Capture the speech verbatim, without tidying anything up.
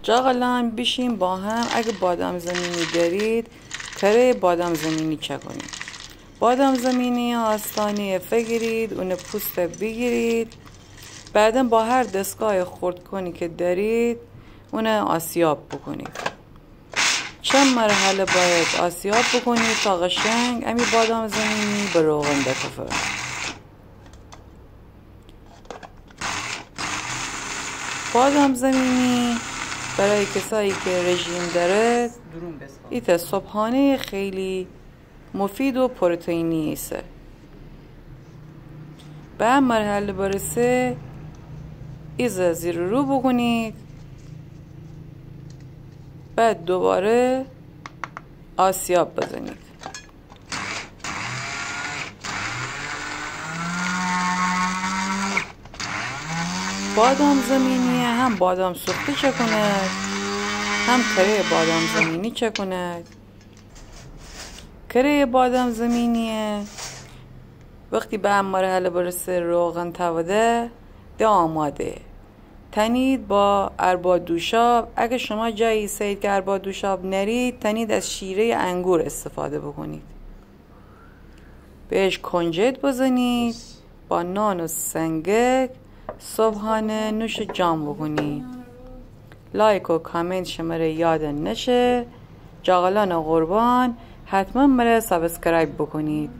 جاغلان بیشیم با هم، اگه بادام زمینی دأرید، کره بادام زمینی چأکونید. بادام زمینی آستانه‌یه فگیرید، اونه پوسته بیگیرید، بعداً با هر دستگاه خردکنی که دأرید، اونه آسیاب بوکونید. چند مرحله باید آسیاب بوکونید تا قشنگ امی بادام زمینی به روغن دکفه. بادام زمینی برای کسایی که رژیم دأرید، ایتأ صبحانه‌یه خیلی مفید و پروتئینی ایسه. به ا مرحله برسه، ایزه زیر و رو بوکونید، بعد دوباره آسیاب بزنید. بادام زمینیه هم بادام سوخته چأکونید، هم کره بادام زمینی چأکونید. کره بادام زمینیه وقتی به ا مرحله برسه، روغن تأوده، ده آماده. تنید با اربا دوشاب، اگه شما جایی ایسه‌یید که اربا دوشاب نأرید، تنید از شیره‌ی انگور استفاده بوکونید. بهش کنجد بزنید، با نان و سنگک صبحانه نوش جان بوکونید. لایک و کامنت شمره یاد نشه. جاغلان قربان، حتماً مره سابسکرایب بوکونید.